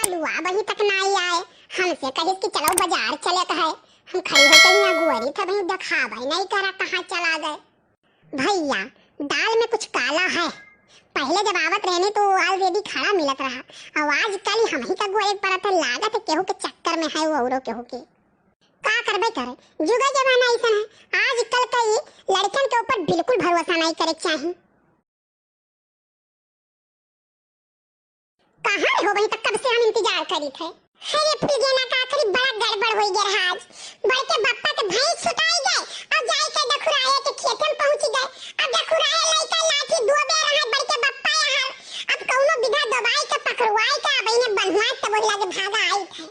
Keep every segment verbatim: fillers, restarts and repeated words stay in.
लुआ बही तक नाई आए, हमसे कहिस कि चलो बाजार चले के है। हम खड़ी होके यहाँ गुअरी थे, बही देखाबे नहीं करा कहाँ चला गए। भैया, दाल में कुछ काला है। पहले जब आवत रहने तो वो already खड़ा मिलत रहा, और आजकल हम ही का गोरे परत है, लागत है केहू के चक्कर में है वो औरो केहू के। का करबे करे, जुगे जमाना ऐसन है। आजकल के ई लड़कन के ऊपर बिल्कुल भरोसा नहीं करे के चाही। कहाँ रहो बही, तक कब से हम इंतजार करी थे। अरे फुलगेना, का करी, बड़ा गड़बड़ होई गया रहा आज। बड़के बप्पा के भैंस छुटाई गए और जाए के डखुराए के खेत में पहुंच गए। अब डखुराए लइका लाठी दो बेर रहा बड़के बप्पा यहाँ। अब कौनो विधा दबाई के पकड़वाई के अब इन्हें बन्हुआ तब लगे भागा आई थे।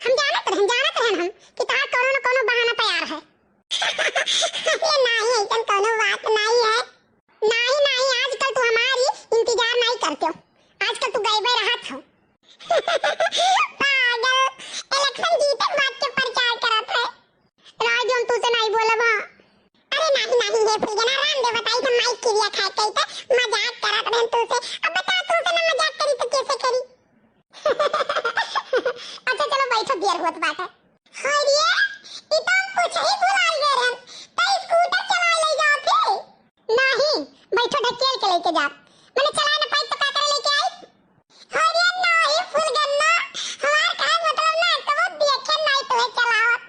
हम जानत रहन, जानत रहन हम कि तहार कौनो न कौनो बहाना तैयार है। अरे नाही, ऐसन कौनो बात नाही है। नाही, नाही, आजकल तू हमारी इंतजार नाही करते हो। आजकल तू गए रहत हो। पागल, election जीते के बाद के प्रचार करत है। राजू, हम तूसे नाही बोलब, हाँ। अरे नाही, नाही, हे फुलगेना, राम दे बताई, हम माई किरिया खाए कही थे, मजाक करत रहन तूसे। अब बता, तूसे ना मजाक करी तो कैसे करी? अच्छा चलो बैठो, देर होत बाटे। अरे, ई तो हम पूछे ही भुलाइ गए रहन। तो scooter चलाए ले जात है? नाही, बैठो ढकेल के लेके जात। मने चलाए न पाई तो का करे लेके आई? अरे नाही फुलगेना, हमार कहे मतलब ना, कबो देखे नाही तुहे चलावत।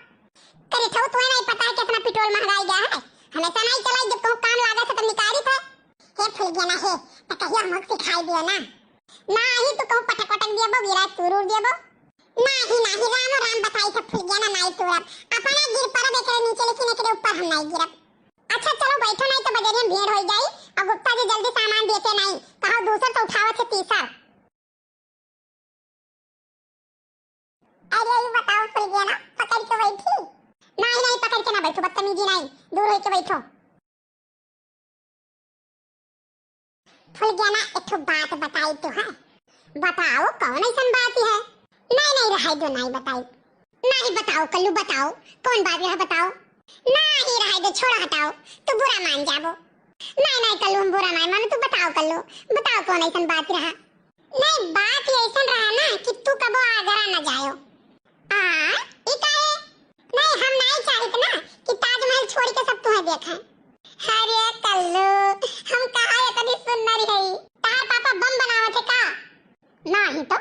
करे छौ, तुहे नाही पता है कितना petrol महंगाई गया है। हमेशा नाही चलाई, जब कहूँ काम लागे से तब निकारी थे। हे फुलगेना हे, त कहिया हमहू सिखाई दियो ना। नाही, तू कहूँ पटक पटक दियबो, गिरा चूरूर दियबो। नाही, नाही, रामो राम बताई थे फुलगेना, नाही तूरब। अपना गिर परब एकरे नीचे, लेकिन एकरे ऊपर हम नाही गिरब। अच्छा चलो बैठो, नाही तो बजरिया में भीड़ होई जाई। और गुप्ता जी जल्दी सामान देते नाही, कहो दूसर तो उठावत है तीसर। अरे, ये बताओ, फुलगेना, पकड़ के बैठी? नाही, नाही, पकड़ के ना बैठो, बदतमीजी नाही, दूर होके बैठो। फुलगेना, एक ठो बात बताई तो है। बताओ, कौन ऐसन बात है? नाही, नाही, रहाई दो, नाही बताई। नाही, बताओ, कल्लू, बताओ, कौन बात है, बताओ। नाही, रहाई दो, छोड़ो, हटाओ, तू बुरा मान जाबो। नाही, नाही, कल्लू, हम बुरा नाही मानो, तू बताओ, कल्लू, बताओ, कौन ऐसन बात रहा? नाही, बात ये ऐसन रहा ना कि तू कबो आगरा न जायो। आ, ई काहे? नाही, हम नाही चाहित ना कि ताजमहल छोड़ के सब तुहे देखे। अरे कल्लू, हम कहा इतनी सुंदर है? तार पापा बम बनावत है का? नाही तो,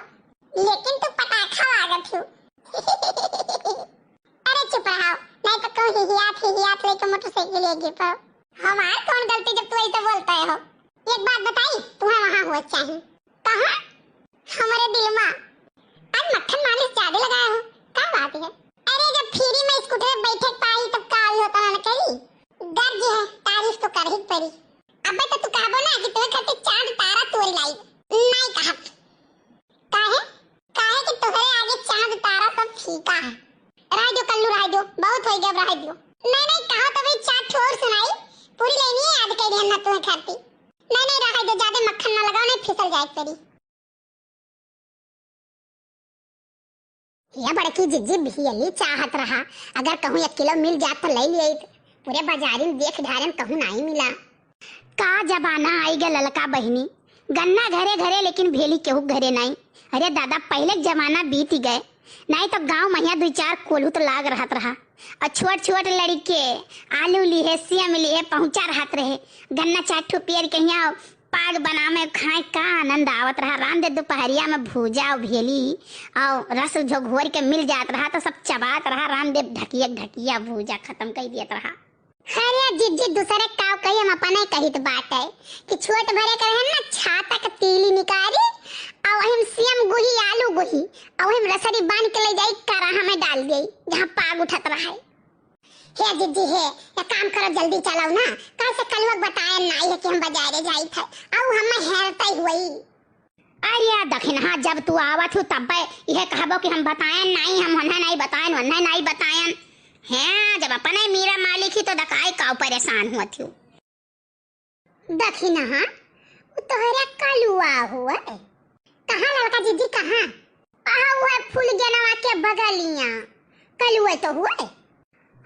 लेकिन तू पटाखा लागत हो। अरे चुप रहो, नाही तो कहूँ हिहियात हिहियात लेके मोटरसाइकिल ले गिर पड़ो। हमार कौन गलती जब तू ऐसे बोलते हो? एक बात बताई, तुम्हें वहाँ हुआ चाहिए। कहाँ? हमारे दिल में। आज मक्खन मालिश ज्यादा लगाया हो, का बात है? अरे जब फ्री में स्कूटर पे बैठे के पाई तब का होता ना करी? गर्ज है, तारीफ तो कर ही पड़ी। अबे तो तू कहबो ना कि तुम्हें खातिर चांद तारा तोड़ लाई। नाही कहब। काहे? काहे कि तोहरे आगे चांद तारा सब फीका है। रह दो कल्लू, रह दो, बहुत हो गया, रह दो। नाही, नाही, कहा तो भाई चार ठो और सुनाई, पूरी लेनी है याद कर ना तुम्हें खाती। नाही, नाही, रह दो, ज्यादा मक्खन ना लगाओ, नाही फिसल जाए तेरी। ये बड़की जिज्जी भियली चाहत रहा, अगर कहूँ एक किलो मिल जात तो ले लियत। पूरे बाजारी में देख ढारन, कहूँ नाही मिला। का जमाना आई गए ललका बहिनी, गन्ना घरे घरे लेकिन भेली केहू घरे नाही। अरे दादा, पहले के जमाना बीत गए, नाही तो गाँव महिया दुई चार कोल्हू तो लाग रहत रहा। और छोट छोट लड़के आलू लिहे, सेम लिहे पहुँचा रहत रहे। गन्ना चार ठो पेड़ के हियाँ पाग बनावे खाए का आनंद आवत रहा। रांधे दोपहरिया में भूजा और भेली और रस झोघोर के मिल जात रहा तो सब चबात रहा। रांधे ढकिया ढकिया भूजा खत्म कर दियत रहा। अरे जिज्जी, दूसरे काव कही, हम अपने कहित बाटे कि छोट भरे के रहे ना, छाता के तीली निकारी, और वही में सेम गुही, आलू गुही, और वही में रसरी बांध के ले जाई, कराहा में डाल देई, जहाँ पाग उठत रहे। हे जिज्जी हे, एक काम करो, जल्दी चलाओ ना, कल से कलुआ के बतायन नाही है कि हम बाजारे जाई थे, और हम हेरते हुई। अरे दखिनहा, जब तू आवत हू तब्बे इहे कहबो कि हम बतायन नाही, हम ओन्हे नाही बतायन, ओन्हे नाही बतायन। हैं, जब अपने मीरा मालिक ही तो दकाई काव परेशान हुअत हू। दखिनहा, उ तोहरे कलुआ हुए। कहाँ ललका जिज्जी, कहाँ? आहा, हुए फुलगेनवा के बगलिया। कलुए तो हुए।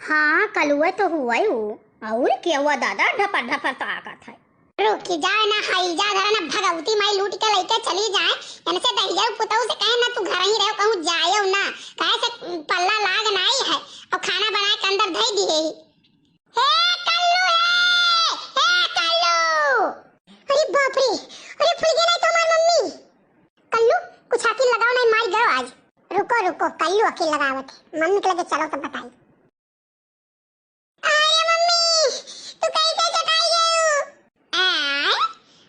हाँ, कलुए तो हुए उ। और के हुआ दादा, ढपर ढपर ताकत है। रुकी जाए ना, हई जा धरा ना, भगवती माई लूट के लेके चली जाए। इनसे दहिजर पुतऊ से कहे ना, तू घर अल्लू अकेल लगावत है, मम्मी के लगे चलो तब बताई। अरे मम्मी, तू कैसे चटाई गयू? आय,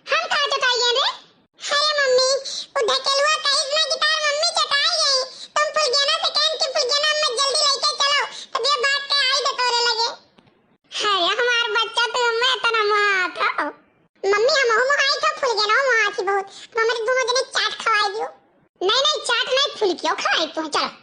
हम कहाँ चटाई गए रे? अरे मम्मी, उ ढकेलुआ कहिस ना कि तार मम्मी चटाई गई, तुम फुलगेना से कहेन कि फुलगेना अम्मा जल्दी लेके चलो, तब ये बात के आई बतौरे लगे। अरे हमार बच्चा, तू हमें इतना मुहा था। मम्मी, हम हूँ मुहाई था, फुलगेना मुहा थी बहुत, अब हमारे दोनों जने चाट खवाई दियो। नहीं नहीं, चाट नहीं, फुलकियो खवाई तू, चलो।